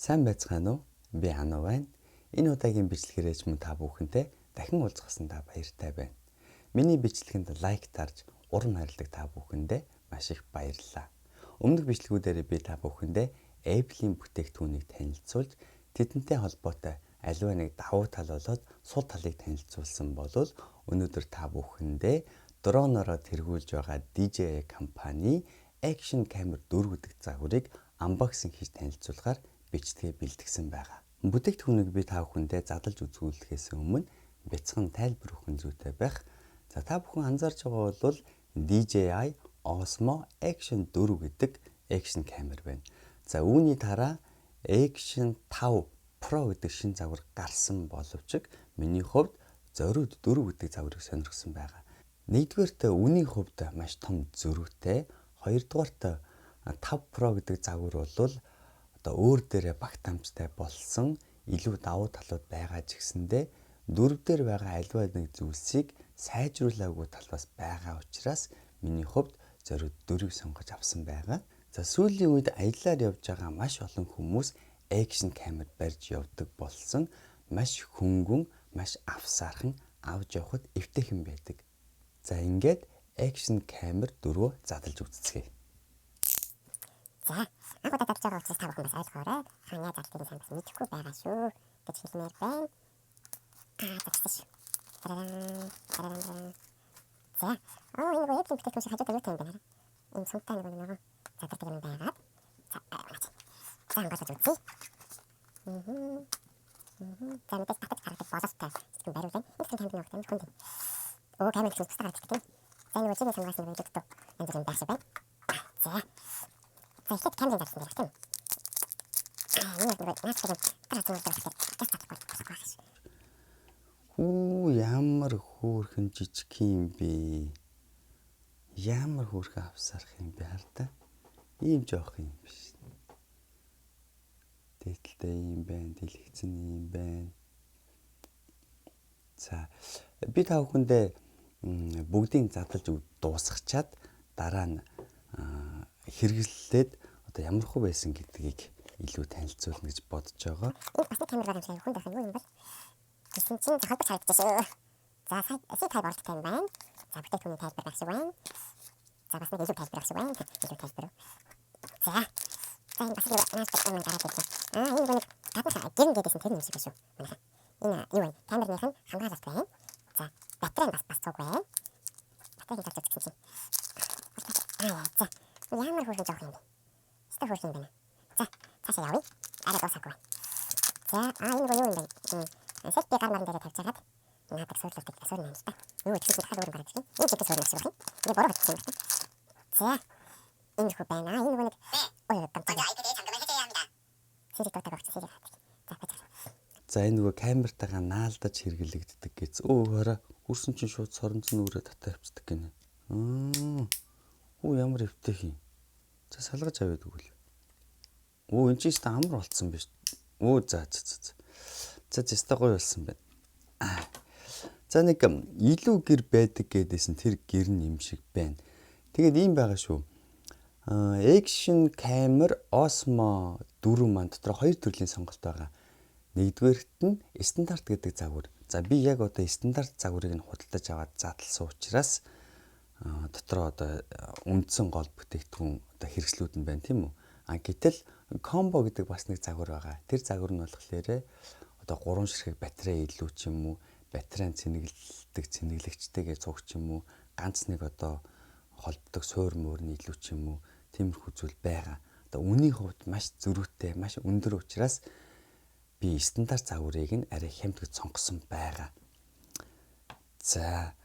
Сайн байцгаана уу? Би Ану байна. Энэ удаагийн бичлэгээрээ ч мөн та бүхэнтэй дахин уулзсандаа баяртай байна. Миний бичлэгэнд лайк дарж урам хайрладаг та бүхэндээ маш их баярлалаа. Өмнөх бичлэгүүдээр би та бүхэндээ Apple-ийн бүтээгдэхүүнийг танилцуулж тэдэнтэй холбоотой аливаа нэг давуу тал болоод сул талыг танилцуулсан болвол өнөөдөр та бүхэндээ дроноороо тэргүүлж байгаа DJI компани Action Camera 4 гэдэг загварыг unboxing хийж танилцуулахаар бичлэгээ бэлтгэсэн байгаа. Бүтээгдэхүүнийг би та бүхэндээ задлж үзүүлэхээс өмнө бяцхан тайлбар өгөх зүйтэй байх. За, та бүхэн анзаарч байгаа бол DJI Osmo Action 4 гэдэг action камер байна. За, үүний дараа Action 5 Pro гэдэг шинэ загвар гарсан боловч миний хувьд зориуд 4 гэдэг загварыг сонирхсан байгаа. Нэгдүгээрт, үнийн хувьд маш том зөрүүтэй. Хоёрдугаарт, 5 Pro гэдэг загвар бол одоо өөр дээрээ багтаамжтай болсон, илүү давуу талууд байгаа ч гэсэндээ дөрөв дээр байгаа аливаа нэг зүйлсийг сайжруулаагүй тал бас байгаа учраас миний хувьд зориуд дөрвийг сонгож авсан байгаа. За, сүүлийн үед аяллаар явж байгаа маш олон хүмүүс action камер барьж явдаг болсон. Маш хөнгөн, маш авсаархан, авч явахад эвтэйхэн байдаг. За, ингээд action камер дөрвөө задлж үзцгээе. За, анх удаа задлж байгаа учраас та бүхэн бас ойлгоорой. Хаана задлахыг сайн бас мэдэхгүй байгаа шүү гэж хэлмээр байна. Аа, задлсан шүү. Тараран, тараран. За, оо, энэ нөгөө Apple бүтээгдэхүүн шиг хажуудаа юутай юм бэ, хараа. Энэ цумтай нөгөө задардаг юм байгаад. За, за, онгойлгож үзье. За, мэдээж татаж гаргадаг бололтой сэтгэн бариулаа. Энэ хэсэг камер нөгөө хүнд. Өө, камер гэж бусдаа гаргадаг тийм. За, нөгөө чигийн сангаас нөгөө дутуу янз бүрийн байх шиг байна. За. За, ихэд камерын задлсан байх тийм. Аа, энэ нөгөө наацдаг юм. Тэр хацсан болохоор газ татахгүй болохгүй байх шиг. Хүү, ямар хөөрхөн жижиг юм бэ? Ямар хөөрхөн авсарах юм бэ, хардаа. Ийм жоох юм биш. Дээдэлтэй юм байна, дэлгэцэн юм байна. За, би та бүхэндээ бүгдийг задлж дуусгачаад дараа нь хэрэглээд одоо ямар хөө байсан гэдгийг илүү танилцуулна гэж бодож байгаа. Энэ бас нэг камер байгаа юм шиг хүн байх юм юу юм бол? Гэсэн чинь холбож харагдаж шүү. За, C type оролттой юм байна. За, бүтээгдэхүүний тайлбар байх шиг байна. За, бас нэг илүү тайлбар байх шиг байна. Илүү тайлбар. За. За, энэ бас нэг нааш юм гараад ирсэн. Аа, энэ нэг гаднах гэрэн гэдээсэн тэр юм шиг шүү. Манайха. Энэ юу вэ? Камерных нь хамгаалалт байна. За, батарей бас бас цуг байна. Батарейг зарж үзсэн чинь. Аа, за. Ямар хөөрхөн жоох юм бэ? Өстой хөөрхөн юм байна. За, цаашаа явъя. Арай дуусаагүй байна. За, аа, энэ юу юм бэ? Селфи гар маран дээр тавьж хагаад наадаг суурлуулдаг суурь юм л та. Юу гэсэн дахиад өөр юм гараад ирэх юм. Энэ чигээр суурь шиг байна. Энэ бороо хэлсэн юм байна. За, энэ хүү байна. Энэ нөгөө нэг ой гамцаа. Siri дуудаг багч Siri хаадаг. За, байж. За, энэ нөгөө камертайгаа наалдаж хэрэглэгддэг гэж. Өө, хараа, үрсэн чинь шууд соронзон нүрээ татаа явцдаг гинэ. Аа. Хүү, ямар эвтэх юм. За, салгаж аваад өгвөл. Өө, энэ чинь амар болцсон биш. Өө, за за за. За, зөстө гоё болсон байна. За, нэг илүү гэр байдаг гэдээсэн тэр гэр нь юм шиг байна. Тэгээд ийм байгаа шүү. Action Camera Osmo 4 маань дотор хоёр төрлийн сонголт байгаа. Нэгдүгээрт нь стандарт гэдэг загвар. За, би яг одоо стандарт загварыг нь худалдаж аваад задлсан учраас дотроо одоо үндсэн гол бүтээгдэхүүн одоо хэрэгслүүд нь байна, тийм үү? А гэтэл combo гэдэг бас нэг загвар байгаа. Тэр загвар нь болохоор одоо гурван ширхэг батарей илүү ч юм уу, батарейн цэнэглэдэг цэнэглэгчтэйгээ цуг ч юм уу, ганц нэг одоо холбодог суур муур нь илүү ч юм уу, тиймэрхүү зүйл байгаа. Одоо үнийн хувьд маш зөрүүтэй, маш өндөр учраас би стандарт загварыг нь арай хямд гэж сонгосон байгаа. За,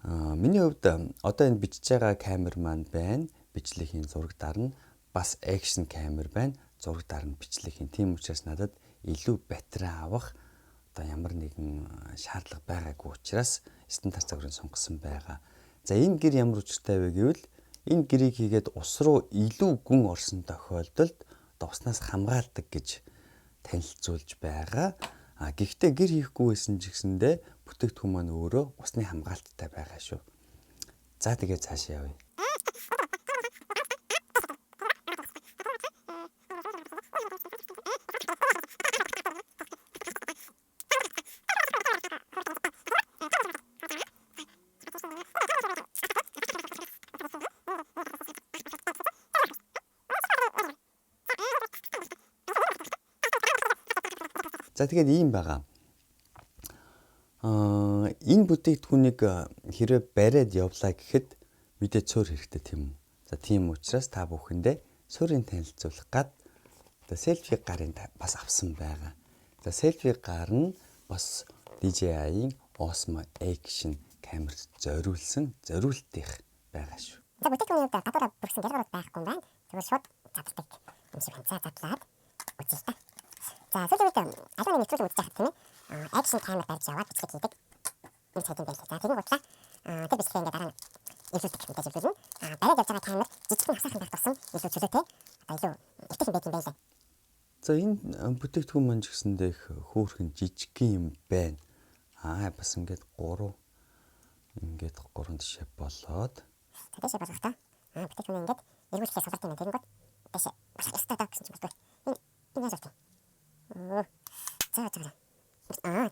миний хувьд одоо энэ бичиж байгаа камер маань байна. Бичлэгийн зураг дарна. Бас action камер байна. Зураг дарна, бичлэгийн. Тийм учраас надад илүү батарей авах одоо ямар нэгэн шаардлага байгаагүй учраас стандарт загварыг сонгосон байгаа. За, энэ гэр ямар учиртай вэ гэвэл энэ гэрийг хийгээд ус руу илүү гүн орсон тохиолдолд одоо уснаас хамгаалдаг гэж танилцуулж байгаа. А гэхдээ гэр хийхгүй байсан ч гэсэндээ бүтээгдэхүүн маань өөрөө усны хамгаалттай байгаа шүү. За, тэгээ цаашаа явъя. За, тэгээд ийм байгаа. Энэ бүтээгдэхүүнийг хэрвээ бариад явлаа гэхэд мэдээ цөөр хэрэгтэй, тийм үү? За, тийм учраас та бүхэндээ суурийг танилцуулах гад одоо селфи гарын бас авсан байгаа. За, селфи гар нь бас DJI-ийн Osmo Action камерт зориулсан зориултынх байгаа шүү. За, бүтээгдэхүүний хувьд гадуураа бүрхсэн гялгар байхгүй юм байна. Зүгээр шууд задалдаг юм шиг байна. За, задлаад үзье л та. За, сүүлийн үед аливаа нэг нэвтрүүлэг үзэж байхад, тийм ээ, action камер барьж яваад бичлэг хийдэг юм сайд юм байлээ. За, тэгэн гутлаа тэр бичлэгээ ингээд дараа нь илүүдэг, мэдээж илүүлнэ. Бариад явж байгаа камер жижигхэн асаахан байх тусам илүү чөлөөтэй, одоо илүү эвтэйхэн байдаг юм байлээ. За, энэ бүтээгдэхүүн маань ч гэсэндээ их хөөрхөн жижигхэн юм байна. Бас ингээд 3, ингээд 3 тишээ болоод За, дээшээ болгохдоо бүтээгдэхүүн ингээд эргүүлэхээ сулард юм байна. Тэгэнгүүт дээшээ болох ёстой даа гэсэн чинь болдгоо. Энэ яаж болт юм? За, за.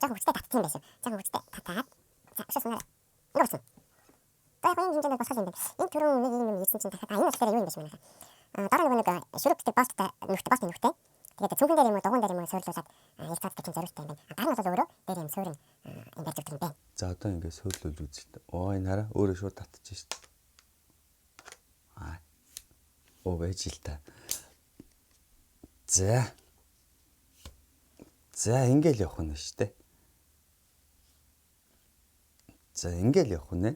Жоохон хүчтэй татдаг юм байсан. Жоохон хүчтэй татаад, за, өшөө сунаарай. Ингэ болсон. За, яг энэ хэмжээнд болох юм байна. Энэ түрүүн нэг юм ирсэн чинь дахиад энэ болохоор юу юм бэ манайхаа. Дараа нөгөө нэг шүрүптэй болттой нүхтэй, болтын нүхтэй. Тэгээд цүнхэн дээр юм уу, дугуйн дээр юм уу суйрлуулад ярилцаадаг тийм зориулттай юм байна. Гар нь бол өөрөө дээр юм суурин юм барьж өгдөг юм байна. За, одоо ингээд суйрлуул үзэлт. Оо, энэ хараа, өөрөө шууд татчих шít. Оо, байж л та. За. За, ингээл явах нь шүү дээ. За, ингээл явах нэ.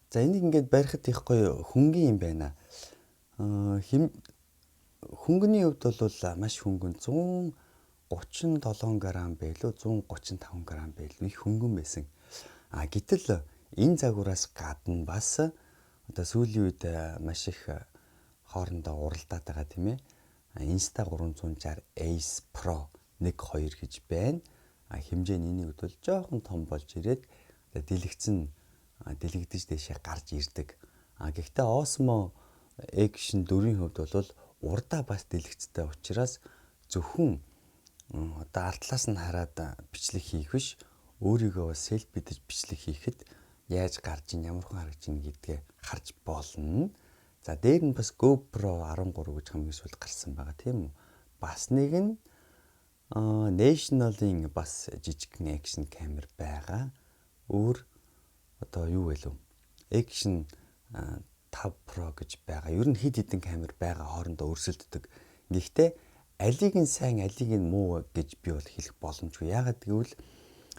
За, энийг ингээд барихад их гоё хөнгөн юм байна. Хэм хөнгөний хувьд бол маш хөнгөн, 137 г байлуу, 135 г байлуу, их хөнгөн байсан. Гэтэл энэ загвараас гадна бас одоо сүүлийн үед маш их хоорондоо уралдаад байгаа, тийм ээ. Insta360 Ace Pro 1 2 гэж байна. Хэмжээ нь энийг бол жоохон том болж ирээд дэлгэцэн дэлгэгдэж дэшээ гарч ирдэг. Гэхдээ Osmo Action 4-ийн хувьд бол урдаа бас дэлгэцтэй учраас зөвхөн одоо ардлаас нь хараад бичлэг хийх биш, өөрийгөө бас селфидэж бичлэг хийхэд яаж гарч ин, ямар хүн харагдаж ин гэдгээ харж болно. За, дээр нь бас GoPro 13 гэж хамгийн сүүлд гарсан байгаа, тийм үү? Бас нэг нь National-ын бас жижигхэн action камер байгаа. Өөр одоо юу вэ лв? Action 5 Pro гэж байгаа. Ер нь хэд хэдэн камер байгаа, хоорондоо өрсөлддөг. Гэхдээ алийг нь сайн, алийг нь муу гэж би бол хэлэх боломжгүй. Яагаад гэвэл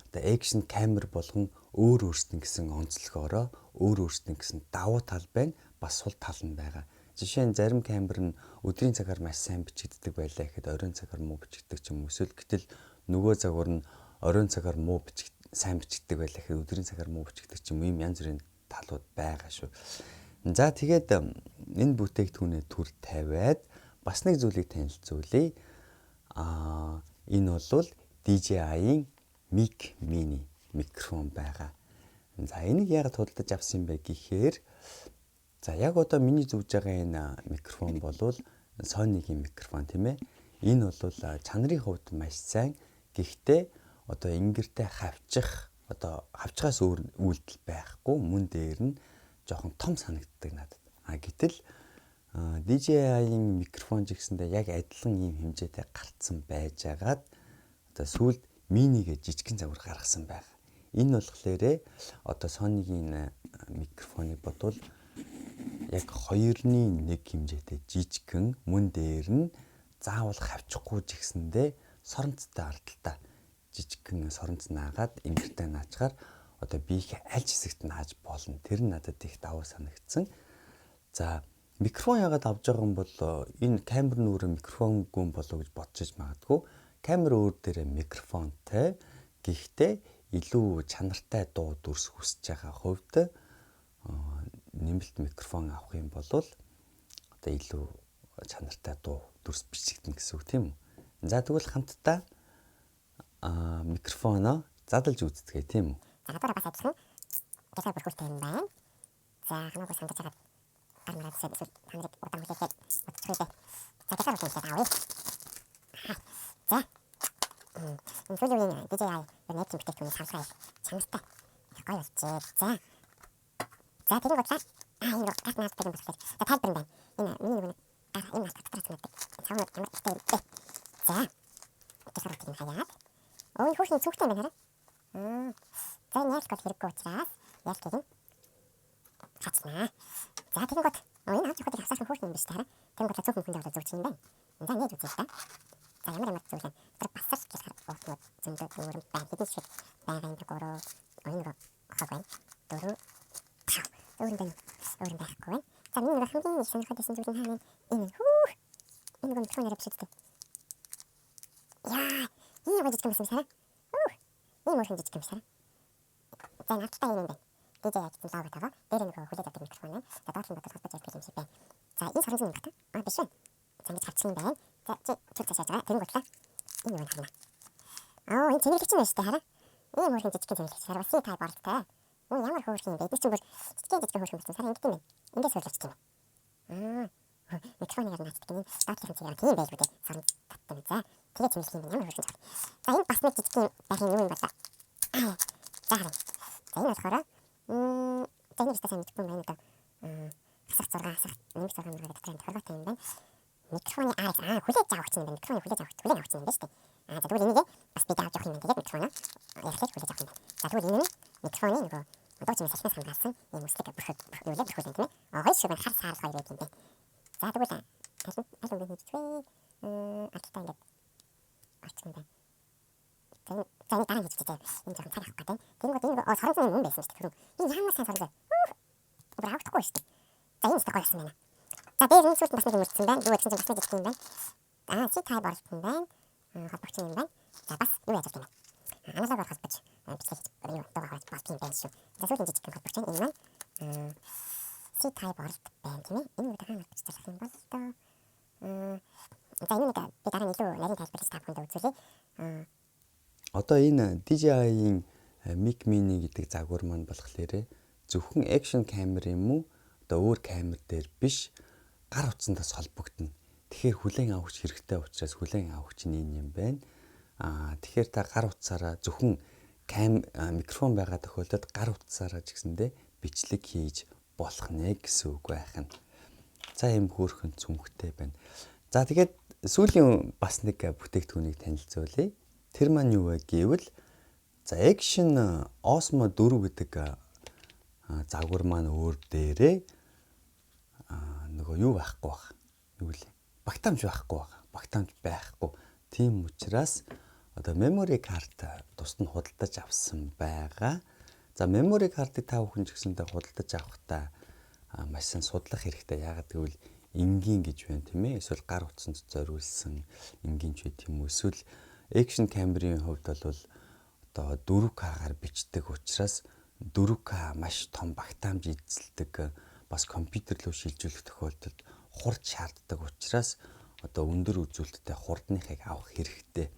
одоо action камер болгон өөр өөрсдөн гэсэн онцлогоороо, өөр өөрсдөн гэсэн давуу тал байна, бас сул тал нь байгаа. Жишээ нь зарим камер нь өдрийн цагаар маш сайн бичигддэг байлаа гэхэд оройн цагаар муу бичигддэг ч юм уу. Эсвэл гэтэл нөгөө загвар нь оройн цагаар муу бичиг, сайн бичигддэг байлаа гэхэд өдрийн цагаар муу бичигддэг ч юм уу, ийм янз бүрийн талууд байгаа шүү. За, тэгээд энэ бүтээгдэхүүнээ түр тавиад бас нэг зүйлийг танилцуулъя. Энэ бол DJI-ийн Mic Mini микрофон байгаа. За, энийг яагаад худалдаж авсан юм бэ гэхээр, за, яг одоо миний зүүж байгаа энэ микрофон бол Sony-гийн микрофон, тийм ээ. Энэ бол чанарын хувьд маш сайн. Гэхдээ одоо ингэртэй хавчих, одоо хавчгаас өөр үйлдэл байхгүй. Мөн дээр нь жоохон том санагддаг надад. Гэтэл DJI-ийн микрофон ч гэсэндээ яг адилхан ийм хэмжээтэй гарцсан байжгаад одоо сүүлд mini-гээ жижигхэн загвар гаргасан байгаа. Энэ болохоор одоо Sony-гийн микрофоныг бодвол яг 2-ны 1 хэмжээтэй жижигхэн, мөн дээр нь заавал хавчихгүй ч гэсэндээ соронцтой, ардaltaа жижигхэн соронц наагаад ингэртэй наачгаар одоо биеийн аль ч хэсэгт нааж болно. Тэр нь надад их давуу санагдсан. За, микрофон яагаад авч байгаа юм бол энэ камер нь өөрөө микрофонгүй болов гэж бодож магадгүй. Камер өөр дээрээ микрофонтой. Гэхдээ илүү чанартай дуу дүрс хүсэж байгаа хувьд нэмэлт микрофон авах юм бол одоо илүү чанартай дуу дүрс бичигдэнэ гэсэн үг, тийм үү? За, тэгвэл хамтдаа микрофоноо задалж үздэгэ, тийм үү? За, гадуураа бас адилхан гялгар бүрхүүлтэй юм байна. За, хамаагүй сандаж хагаад гар мараад эсвэл та нарыг удаан хүлээхэд удчих үү. За, гялгар бүрхүүлээд авъя. За. Энэ сүүлийн үеийн DJI ер нь action бүтээгдэхүүний хамсгаа их чанартай их гоё болжээ. За. За, тэрийг бодлаа. Энэ гарт нааддаг юм болохоор за, тайлбар юм байна. Энэ миний нөгөө гар энэ наадах дотор санагддаг. Цавнууд ямар ихтэй юм бэ? За. Гялхар утыг нь хаяад. Өө хүүхний цүнхтэй юм байна хараа. За энэ яалт бол хэрэггүй учраас яалтыг нь хацнаа. За тэгэнгүүт энэ авч явахад хасаахан хүүхний юм биш хараа. Тэгэнгүүт цөөхөн хүндээ бол зүгч юм байна. За нээж үзье л да. За ямар ямар зүйл юм. Тэр бас л гялхар уутнууд зөндөө өөр юм байна. Хэдэн шиг байгаа юм 3 энэ нөгөө хог байна. 4 5 өөр юм байна. Өөр юм байхгүй байна. За миний нөгөө хамгийн их сонирхоод байсан зүйл нь хаана энэ хүүх. Энэ нөгөө микрофон яриа биш үү? Яа, ийм гоё жижиг юм байсан хараа. Хүүх. Ийм өөрхөн жижиг юм хараа. За энэ авттай юм байна. DJI гэсэн лого таваа. Дээр нөгөө хүлээж авдаг микрофон байна. За доор нь бодвол холбож ярьдаг юм шиг байна. За энэ соронзон юм байна. А биш вэ? За ингэж хавчих юм байна. За чи чүл цаашаа байгаа. Тэгэнгүүт л энэ юу харна. Аа энэ цэнэглэгч юм байна шүү дээ хараа. Ийм өөрхөн жижигхэн цэнэглэгч хараа. Бас C-type оролттой. Үу ямар хөөрхөн юм бэ? Эдгээр чинь бүр жижигхэн жижигхэн хөөрхөн болсон. Хараа ингэдэг юм байна. Индээс хөрлөж юм. Аа микрофоныг наацдаг юм. Доотлын цэгээр тийм байлгүй дээ. Сорон татсан. За тэгээ цэнэглэх юм ямар хөөрхөн жаа. За энэ бас нэг жижигхэн байх юм юу юм бол. Аа за хараа. За энэ болохоор за энэ бистэ сайн мэдэхгүй юм байна одоо. Хасах 6 хасах 1 6 мөрөөр дотор тохиргоотой юм байна. Микрофоны RX хүлээж авах юм байна. Микрофоны хүлээж авах хүлээн авах юм байна шүү дээ. За тэгвэл энийг бас бид авч явах юм байна. Тэгээд микрофоноо ярихлаар хүлээж авах юм байна. За тэгвэл энэ нь микрофоны нөгөө дуу чимээ салхинаас хамгаалсан ийм үслэг бүрхэг юу лээ бүрхүүл юм тийм ээ. Гоё шүү байна. Хар саарл хоёр байт юм байна. За тэгвэл аль аль өнгө хийж вэ? Алттай ингээд орчих юм байна. За энэ дараа нь хийж үзье. Энэ жоохон цаг авах гэдэг. Тэгэнгүүт энэ нөгөө соронзон юм байсан шүү дээ. Түрүү. Энэ ямар сайн соронзон. Бүр авахгүй шүү дээ. За энэ өстө гоё болсон байна. За дээр энэ сүүлд бас нэг юм үлдсэн байна. Юу гэсэн чинь бас нэг жижиг юм байна. C-type оролтон байна. Холбогч юм байна. За бас юу яаж юм бэ? Аналогоор холбож бичлэг хийж юу дуугаа аваад болдго юм байна шүү. За сүүлийн жижиг холбогч байна. Энэ маань C-type оролт байна тийм ээ. Энэ нэг хаана холбож залах юм бол доо. За энэ нэг би дараа нь илүү нарийн тайлбарлаж та бүхэндээ үзүүлье. Одоо энэ DJI-ийн Mic Mini гэдэг загвар маань болохоор зөвхөн action камер юм уу? Одоо өөр камер дээр биш гар утсандаас холбогдно. Тэгэхээр хүлээн авахч хэрэгтэй учраас хүлээн авахч нь энэ юм байна. Тэгэхээр та гар утсаараа зөвхөн микрофон байгаа тохиолдолд гар утсаараа ч гэсэндээ бичлэг хийж болох нэ гэсэн үг байх нь. За ийм хөөрхөн цүнхтэй байна. За тэгээд сүүлийн бас нэг бүтээгдэхүүнийг танилцуулъя. Тэр маань юу вэ гэвэл за Action Osmo 4 гэдэг загвар маань өөр дээрээ нөгөө юу байхгүй баг. Юу лээ? Багтаамж байхгүй баг. Багтаамж байхгүй. Тийм учраас одоо memory card тусад нь худалдаж авсан байгаа. За memory card-ыг та бүхэн ч гэсэндээ худалдаж авахдаа маш сайн судлах хэрэгтэй. Яагаад гэвэл энгийн гэж байна тийм ээ. Эсвэл гар утсанд зориулсан энгийн ч байт юм уу. Эсвэл action камерын хувьд бол одоо 4K-гаар бичдэг учраас 4K маш том багтаамж эзэлдэг, бас компьютер руу шилжүүлэх тохиолдолд хурд шаарддаг учраас одоо өндөр үзүүлэлттэй хурдныхыг авах хэрэгтэй.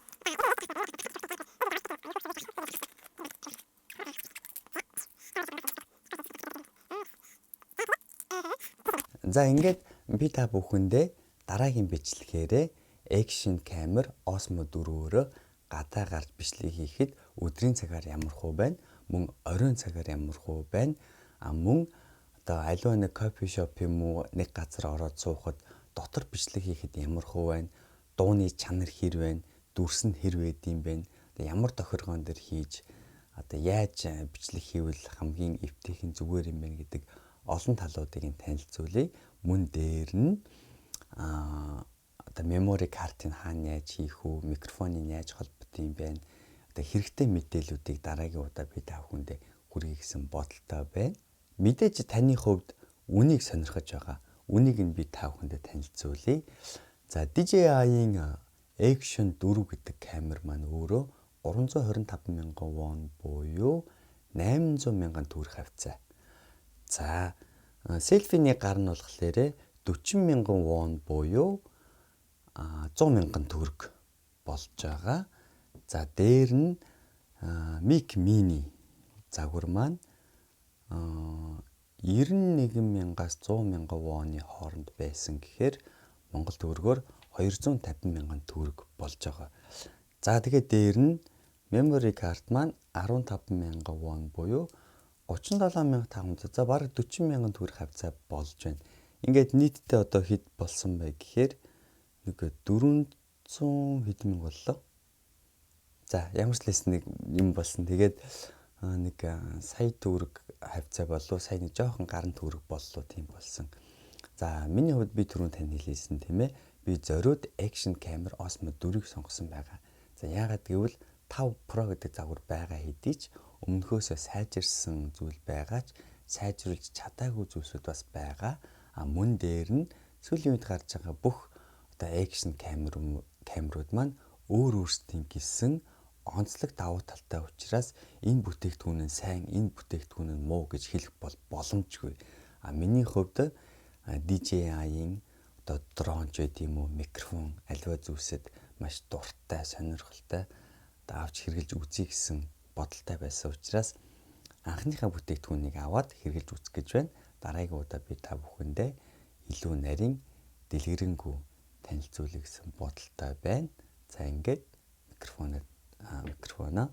За ингээд би та бүхэндээ дараагийн бичлэгээрээ action camera Osmo 4-өөрөө гадаа гарч бичлэг хийхэд өдрийн цагаар ямар хуу байна, мөн оройн цагаар ямар хуу байна, а мөн одоо аливаа нэг кофе шоп юм уу нэг газар ороод суухад дотор бичлэг хийхэд ямар хуу байна, дууны чанар хэр байна, дүрс нь хэр байд юм бэ, ямар тохиргоон дээр хийж одоо яаж бичлэг хийвэл хамгийн эвтэйхэн зүгээр юм бэ гэдэг олон талуудыг нь танилцуулъя. Мөн дээр нь одоо memory card-ыг хаана яаж хийх үү, микрофоныг яаж холбох юм бэ? Одоо хэрэгтэй мэдээллүүдийг дараагийн удаа би та бүхэндээ хүргэе гэсэн бодолтой байна. Мэдээж таны хувьд үнийг сонирхож байгаа. Үнийг нь би та бүхэндээ танилцуулъя. За DJI-ийн Action 4 гэдэг камер маань өөрөө 325 мянган вон буюу 800 мянган төгрөг хавцаа. За селфиний гар нь болохоор 40 мянган вон буюу 100 мянган төгрөг болж байгаа. За дээр нь Mic Mini загвар маань 91 мянгаас 100 мянган воны хооронд байсан гэхээр Монгол төгрөгөөр 250 мянган төгрөг болж байгаа. За тэгээд дээр нь memory card маань 15 мянган вон буюу 37500, за бараг 40 мянган төгрөг хавцаа болж байна. Ингээд нийтдээ одоо хэд болсон бэ гэхээр нэг 300 хэдэн мянга боллоо. За, ямар ч лээс нэг юм болсон. Тэгээд нэг сая төгрөг хавцаа болов, сая нэг жоохон гарan төгрөг боллоо, тийм болсон. За, миний хувьд би түрүүн тань хэлээсэн, тийм ээ. Би зориуд action camera Osmo 4-ийг сонгосон байгаа. За, яагаад гэвэл 5 Pro гэдэг загвар байгаа хэдий ч өмнөхөөсөө сайжирсан зүйл байгаа ч сайжруулж чадаагүй зүйлсүүд бас байгаа. А мөн дээр нь сүүлийн үед гарч байгаа бүх одоо action камерууд маань өөр өөрсдийн гэсэн онцлог давуу талтай учраас энэ бүтээгдэхүүн нь сайн, энэ бүтээгдэхүүн нь муу гэж хэлэх бол боломжгүй. А миний хувьд DJI-ийн одоо дрон ч байд юм уу, микрофон, аливаа зүйлсэд маш дуртай, сонирхолтой, одоо авч хэрэглэж үзье гэсэн бодолтой байсан учраас анхныхаа бүтээгдэхүүнийг аваад хэрэглэж үзэх гэж байна. Дараагийн удаа би та бүхэндээ илүү нарийн, дэлгэрэнгүй танилцуулъя гэсэн бодолтой байна. За, ингээд микрофоноо,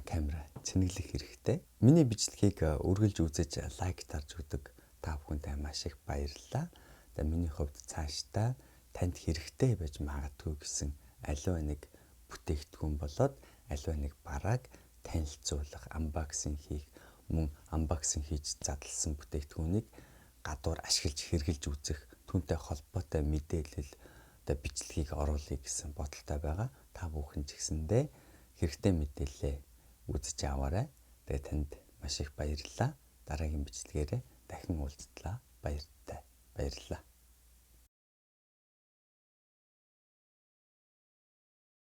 камера цэнэглэх хэрэгтэй. Миний бичлэгийг үргэлж үзэж, лайк дарж өгдөг та бүхэндээ маш их баярлалаа. Тэгээ миний хувьд цаашдаа танд хэрэгтэй байж магадгүй гэсэн аливаа нэг бүтээгдэхүүн болоод аливаа нэг барааг танилцуулах, unboxing хийх, мөн unboxing хийж задлсан бүтээгдэхүүнийг гадуур ашиглаж хэрэглэж үзэх, түүнтэй холбоотой мэдээлэл, одоо бичлэгийг оруулъя гэсэн бодолтой байгаа. Та бүхэн ч гэсэндээ хэрэгтэй мэдээлэлээ үзэж аваарай. Тэгээ танд маш их баярлалаа. Дараагийн бичлэгээрээ дахин уулзтлаа. Баяртай. Баярлалаа.